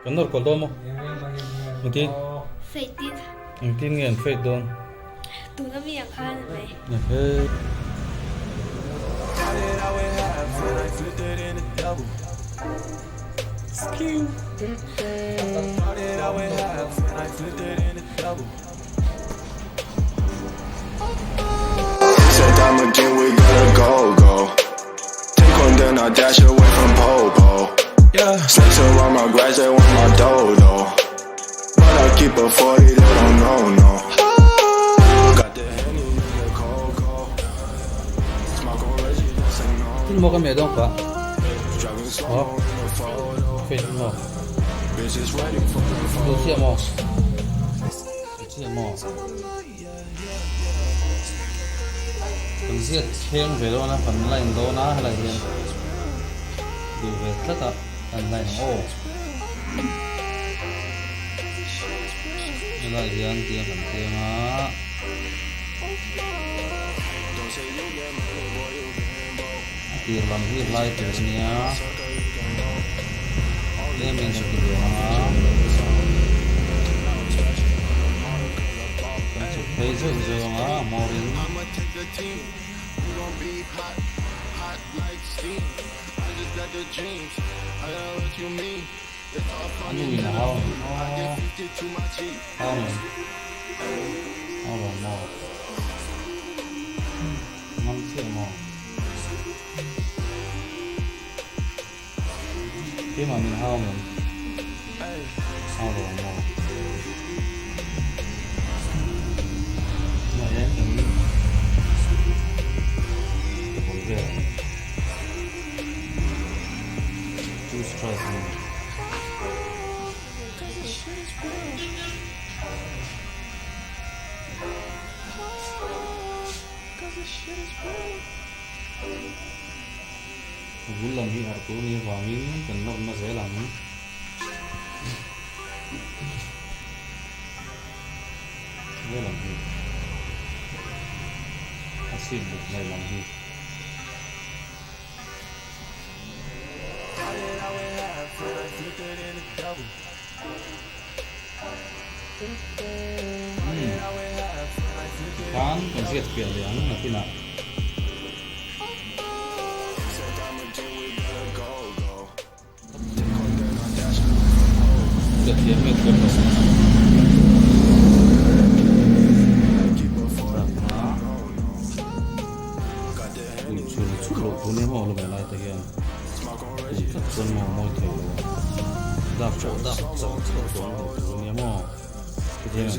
Kan nawr kual dawn maw? Engtin? Fate in. Engtin nge an fate dawn? Tuna mi ang khan a mai. Ehe. Tin maw ka meh dawn pah. Aw. Fate maw. Duh chiah maw. Duh chiah maw. Kan ziat thleng ve dawn a, kan line dawn a helai hian duh ve tlat a kan line ang aw. Helai hian tia kan thleng a. A tir lam hi hlai tur a nia. Tlem in ka ti ve ang a. Kan chhuk phei zeuh zeuh ang a, a hmawr in. A nu in a hau ang aw. Hau ang em? Hau lo maw? Ngam chiah maw? Keimah min hau ang em? Hau lo ang maw? Tunah hian kan hawi vel ang. Two strike a ni. A bul lam hi harh tur ni avangin kan nawrna zel ang. He lam hi a chhip buk hnaih lam hi. Tikhan kan hriat fiah leh ang nakinah. Ka thiam nge thiam lo Ui chhun chhun loh thu nia maw lawmeh lai te hian tum tlat chuan maw mawi thei lo a dak pawh dak char char dawn loh tur ania maw hetiang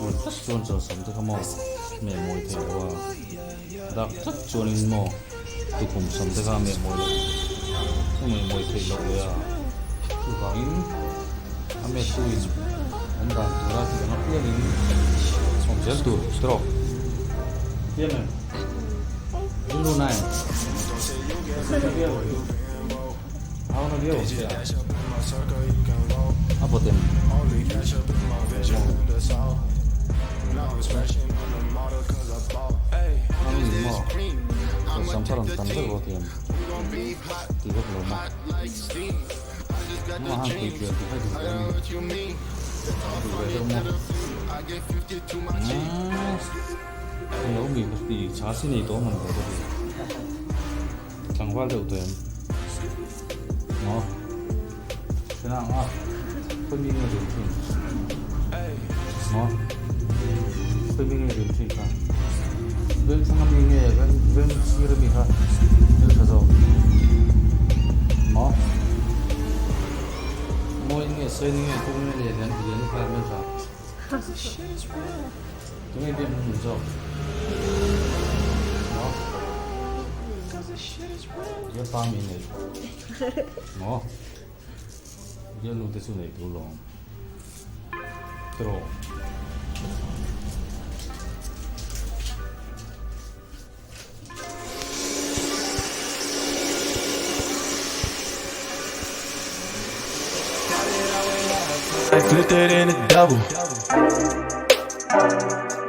ui tlat chuan chawlhsam te kha maw meh mawi thei lo a. Dak tlat chuanin maw tukhum sam te kha meh mawi loh a meh mawi theih loh leh a, chuvangin a mettuin an dan tura tih ang apiangin awm zel tur tawk Thiam em? Rilru na em? Hau na viau ang che a, a vawt em? Ang in maw? Sawsam kha rawn tam vek rawh ti em? Ti vek lo maw? Nangmah han pui pian tih kha duh ve a ni. Duh ve deuh maw? Umm, lo mi ka ti chha si nei tawh man lo ka ti. Tlangval deuh tawh em? Maw? Hre ang a, khawi mi nge rin thin? Maw? Khawi mi nge rin thin kha? Veng thlang ami nge veng veng sir ami kha thil tha zawk? Maw? Mawi nge sawi nge kawng nge leh lian lian kha hmel tha? Tunge biak hmun zawk? Maw? Biak pa mi nei. Maw? Biak nu te chu nei tur lawm. Tiraw. I flipped it in a double.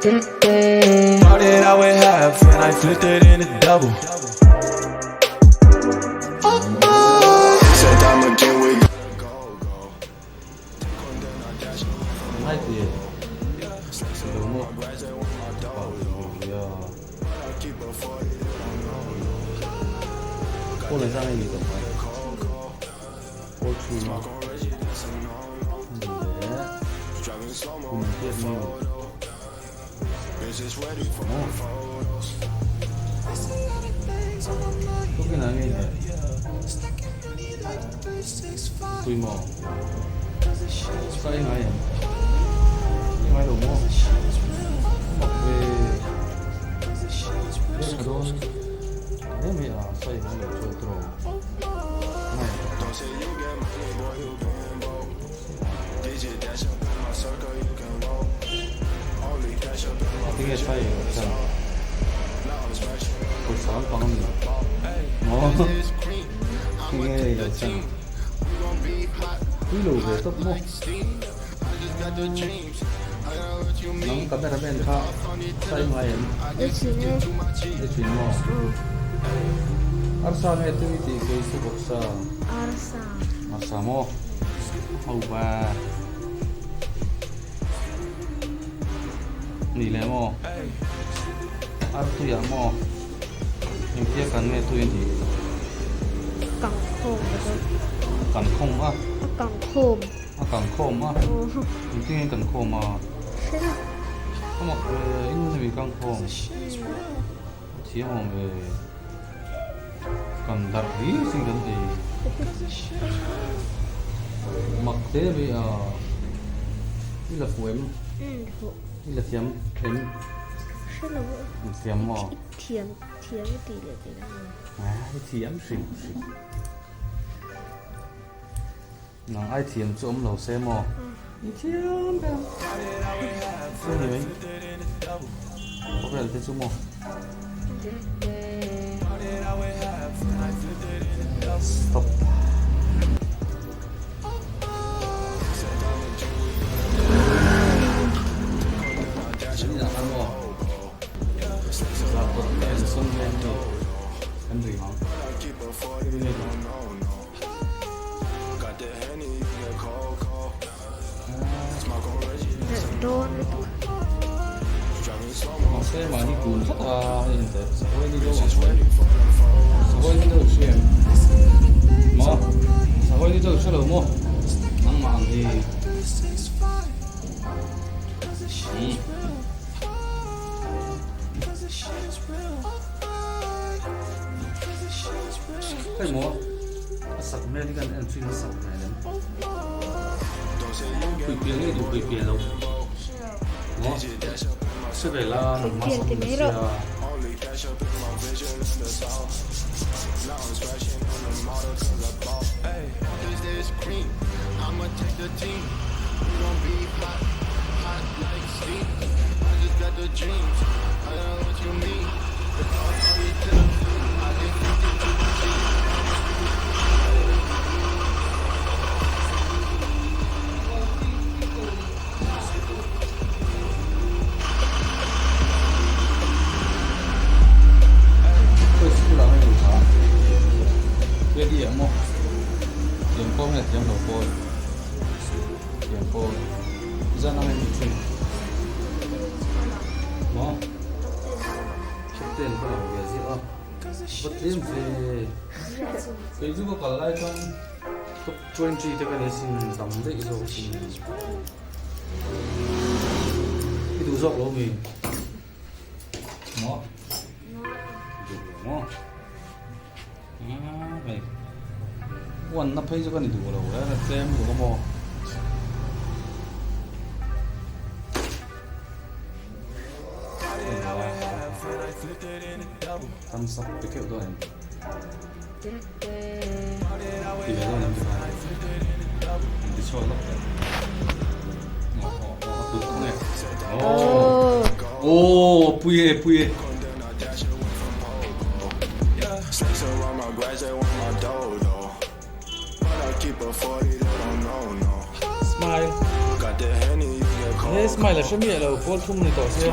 Thought that I would have, and I flipped it in a double. Pawl engzah nge nih tawh mai? Pawl thum a ni leh kum engtiat nge ni? Maw? Tukin ah nge ni? Tui maw? Sa i ngai em? I ngai lo maw? Mak ve. Ber tha dawn hle mai a, sa i ngai lo chuan tawh. Ngai em? Tinge sa i loh chuan? Pawisa lampang a ni maw? Tinge i loh chuan? Tui lo ve tawp maw? Nang cameraman kha sa i ngai em? Ei thin e. Ei thin maw? Arsa nge tui tih kei chu bawksa. Arsa. Arsa maw? Ho va. Ni leh maw? Artuiah maw? Engtia kan nge tui a nih? Kang khawm a dawn. Kang khawm a? A kang khawm. A kang khawm a? Engtin nge kan khawm a? Hre lo. A mak ve, eng nge mi kang khawm? A thiam awm ve. Kan darh hlir sin kan ei. Mak hle mai a. I la fuh em? Fuh. I la thiam em? Hre lo. Thiam maw? I thiam thiam i tih leh tih lo. I thiam hrim hrim. Nang ai thiam chu awm lo se maw? I thiam ber. Chu ni mai. Khawvel te chu maw? Stop. Dawn lutuk. Mahse mahni kun tlat a hei en teh sahawi ni deuh ang mai sahawi ni deuh hria em maw sahawi ni deuh hre lo maw nangmah ang hi Hei maw a sak hmel hi kan en thin a sak hmel em Puipial nge duh puipial lo maw hre ve la nangmah sak ni sia. Khawi school ah nge ni tha Ready ah maw thiam pawh nge thiam lo pawh thiam pawh zan ang em thin maw top ten ka lang ve ziah a va tlem ve kei chu ka kal lai chuan top 20 te ka ni sin tam daih zawk sin i duh zawk lo mi maw duh lo maw hei uanna phei chu ka ni duh lo e a tlem duh a maw thumbs up pe keuh dawn em ti ve dawn em ti khan an ti chhuak lawk teh aw aw a kut khawnge aw aw pui e pui e. Smile he smile a hre miah lo pawl thum ni tawh se.